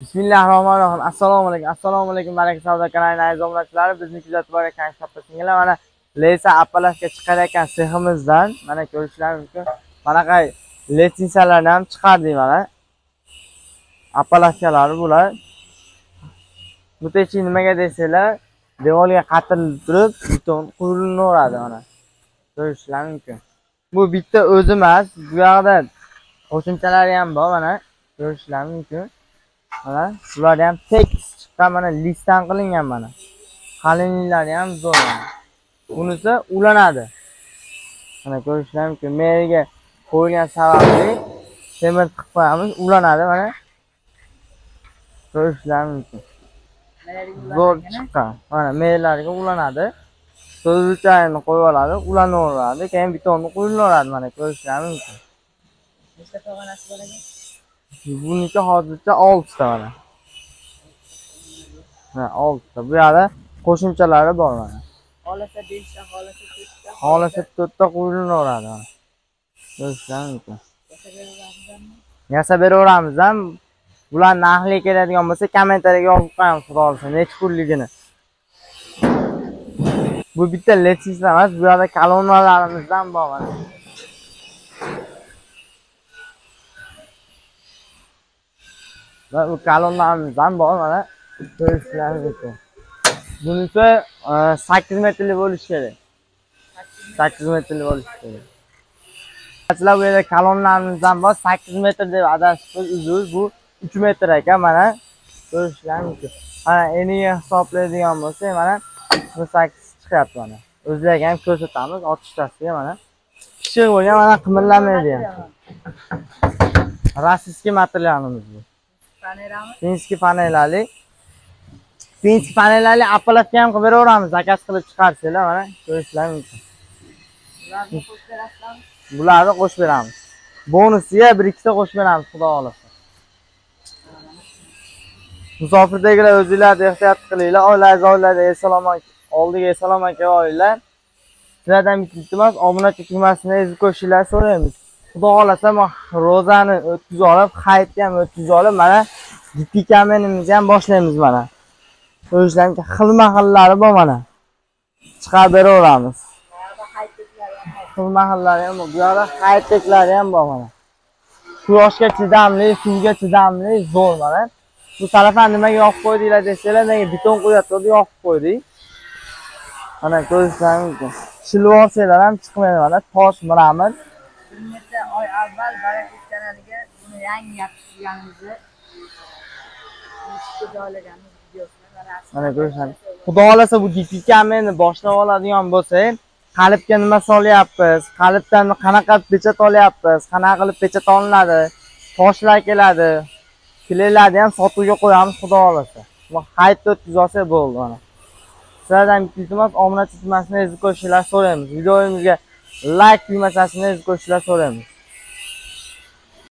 Bismillahirrohmanirrohim. Assalomu alaykum. Assalomu alaykum Baraka savdo kanalining aziz obunachilari, bizni kuzatib borayotgan singillar, mana Lesa appalatga chiqar ekan seximizdan, mana ko'rishlaringiz mumkin. Manaqa litsenziyalarni ham chiqardik mana. Appalatkalari bular. Mutechi nimaga desanglar, devorga qatilib turib, beton quyilinaveradi mana. Ko'rishlaringiz mumkin. Bu bitta o'zi emas, bu yoqda qo'shimchalari ham bor mana, ko'rishlaringiz mumkin. Mana bular ham tekis chiqqan, mana listdan qilingan mana. Qalinliklari ham zo'r mana. Bunisi ulanadi. Mana ko'rishlaringiz mumkin. Meriga qo'yilgan sababli temir tiqib qo'yamiz, ulanadi mana. Ko'rishlaringiz mumkin. Zo'r chiqqan. Mana merlarga ulanadi. So'zchayini qo'yib oladi, ulanaveradi, keyin betonni quyilaveradi mana ko'rishlaringiz mumkin. Nechta pog'onasi bor ekan? Buniki hozircha 6 ta mana. Ha, 6 ta. Bu yerda qo'shimchalari bor mana. Xolasa 5 ta, xolasa 4 ta. Xolasa 4 ta quyilinaveradi mana. Ko'rishlaringiz mumkin. Yasab beraveramiz ham. Bular narxli keladigan bo'lsa, kommentariyaga yozib qo'yamiz, xudo xolasa, necha pulligini. Bu bitta litsenziya emas, bu yerda kolonnalarimizdan bor mana. Va bu kolonnalarimizdan bor mana, ko'rishlaringiz mumkin. Bunisi 8 metrli bo'lishi kerak. 8 metrli bo'lishi kerak. Sizlar bu yerda kolonnalarimizdan bor, 8 metr deb adashib uzr, bu 3 metr ekan mana, ko'rishlaringiz mumkin. Mana eniga hisoblaydigan bo'lsak, mana bu 8 chiqyapti mana. O'zlariga ham ko'rsatamiz, otishtasiga mana. Pishiq bo'lgan mana, qimirlamaydi ham. Rossiyskiy materialimiz bu. Finskiy panelali. Finskiy panelali apparatga ham qilib beraveramiz, zakaz qilib chiqarsanglar mana ko'rishlaringiz mumkin. Bularni qo'shib berasizmi? Bularni qo'shib beramiz. Bonusiga bir ikkita qo'shib beramiz, xudo xolasa. Musofirdagilar o'zinglar ehtiyot qilinglar, oilangiz oilada eson-omon, oldiga eson-omon kelib olinglar. Sizlardan bitta iltimos, obunachi tugmasini ezib qo'yishinglarni so'raymiz. Xudo xolasa ro'zani o'tkazib olib, hayitni ham o'tkazib olib, mana gipki kamenimizni ham boshlaymiz mana. Ko'rishlaringizga xilma-xillari bor mana. Chiqarib beraveramiz. Xilma-xillari ham bor. Bu yoqda hayitliklari ham bor mana. Quyoshga chidamli, suvga chidamli, zo'r mana. Bu salafan nimaga yoqib qo'ydinglar desanglar, nega beton qo'yapti, yoqib qo'ydik. Mana ko'rishlaringiz mumkin. Shilib olsanglar ham chiqmaydi mana, tosh mramor. Bir necha oy avval Baraka kanaliga buni yangi yopishtirganimizni eshikka joylaganimiz videosini mana ko'rishamiz. Xudo xolasa bu gipki kamenni boshlab oladigan bo'lsak, qalibga nima solyapmiz, qalibdan qanaqa pechat olyapmiz, qanaqa qilib pechat olinadi, toshlar keladi, kleylarni ham sotuvga qo'yamiz, xudo xolasa. Hayitda o'tkazib olsak bo'ldi mana. Sizlardan bitta iltimos, obunachi tugmasini ezib qo'yishinglarni so'raymiz. Videomizga like tugmasini ezib qo'yishinglarni so'raymiz.